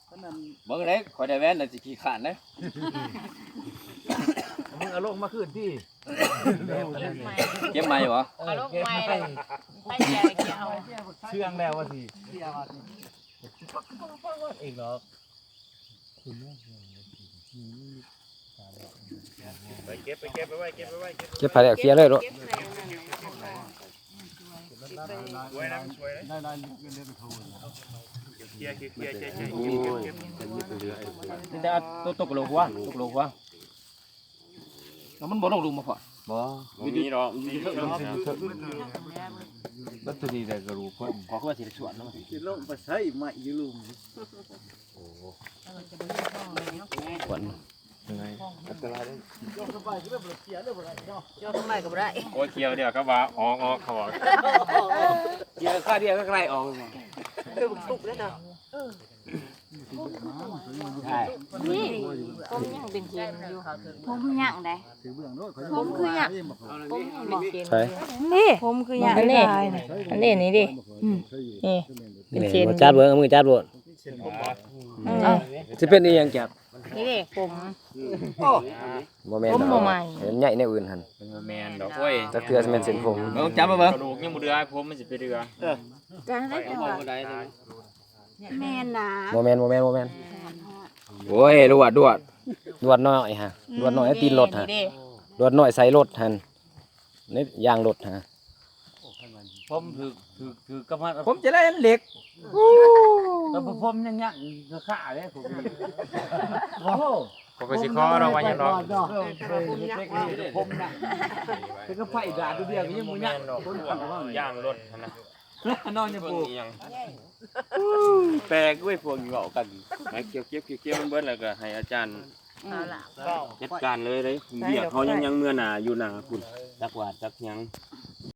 ເບິ່ງເດ້ ຂ້ອຍໄດ້ແວ່ນແລ້ວຊິຂີ້ຄ້ານເດ້. ມຶງເອົາລົງມາຄືນຕິ. ເກັບໃໝ່ບໍ່? ເອີ ເອົາລົງໃໝ່ ເກັບໃໝ່ ໃສ່ໃຈກ່ຽວ ເຊື່ອງແລ້ວວ່າຊິ ເອງດອກ. ໄປເກັບ ໄປເກັບ ໄປໄວ້ ເກັບໄປໄວ້ ເກັບ ເກັບໄປແລ້ວເຄຍເລີຍໂລດ. ໄວ້ນຳຊ່ວຍເລີຍ ເຄຍ ເຄຍ ເຄຍ ເຄຍ ເຄຍ ໂອ້ຍ ມີແຕ່ເອົາຕົກ ຕົກລົງຫົວ ຕົກລົງຫົວ. ແລ້ວມັນບໍ່ລົງຫຼຸມບໍ່ພໍ່? ບໍ່ ບໍ່ມີດອກ ມັນຢູ່ເທິງ ມັນຕົວນີ້ແຫຼະກະດູກຄົນ ຂໍຄືວ່າຊິໄດ້ສວນເນາະ ຊິລົງໄປໃສ່ໄມ້ຢູ່ລຸ່ມ. ໂອ້ ຂວັນ ອັນຕະລາຍເດ້ ໂຍກໄປກໍບໍ່ໄດ້ ໂອ້ຍ ຄຽວດຽວກໍວ່າອອກ ອອກ ເຂົາອອກ ຄຽວຄາວດຽວກໍໄລ່ອອກ ຄືບັກທຸກແລ້ວເນາະ. ນີ້ ຜົມຍັງເປັນເຊນຢູ່ ຜົມຍັງໃດ ຜົມຄືຍັງ ຜົມຍັງບໍ່ ໃສ ນີ້ ຜົມຄືຍັງ ອັນນີ້ ອັນນີ້ນີ້ເດ້ ອືມ ນີ້ ນີ້ ເປັນເຊນ ຈັບເບິ່ງ ເອົາມືຈັບໂລດ. ເອີ ຊິເປັນອີ່ຫຍັງຈັບ ນີ້ເດ້ ຜົມ ບໍ່ແມ່ນ ຜົມບໍ່ໃໝ່ ເຫັນໃຫຍ່ແນວອື່ນຫັ້ນ ບໍ່ແມ່ນດອກ ໂອ້ຍ ຈັກເທື່ອຊິແມ່ນເສັ້ນຜົມ ເບິ່ງ ຈັບມາເບິ່ງ ກະດູກຍັງບໍ່ເຫຼືອ ຜົມມັນຊິໄປເຫຼືອ ກະນັ້ນແຫຼະ ແມ່ນນະ ບໍ່ແມ່ນ ບໍ່ແມ່ນ ບໍ່ແມ່ນ ໂອ້ຍ ລວດ ລວດ ລວດນ້ອຍຫະ ລວດນ້ອຍໃນຕີນລົດຫະ ນີ້ເດ້ ລວດນ້ອຍໃສ່ລົດຫັ້ນ ໃນຢາງລົດຫະ ຜົມຖືກ ຖືກ ຖືກກັບມັນ ຜົມຈະໄດ້ອັນເຫຼັກ ແຕ່ຜົມຍັງຍັກກະຂ້າເດ້ຜົມນີ້ ໂອ້ ຂ້ອຍກໍຊິຂໍດອກວ່າຫຍັງດອກ ເອີ ເລັກໆ ຜົມນະ ເປັນກັບໄຟດາດດຽວກໍຍັງບໍ່ຍັກ ຢາງລົດຫັ້ນນະ ນອນຢູ່ ເບິ່ງອີ່ຫຍັງ ແປກເວີຍ ພວກນີ້ເວົ້າກັນ ໄປເກັບ ເກັບ ເກັບ ເກັບມັນເບິດ ແລ້ວກໍໃຫ້ອາຈານ ເອົາລະ ຈັດການເລີຍເດ້ ວຽກເຮົາຍັງ ຍັງເມືອໜ້າຢູ່ໜ້າພຸ້ນ ຈັກຫວາດຈັກຫຍັງ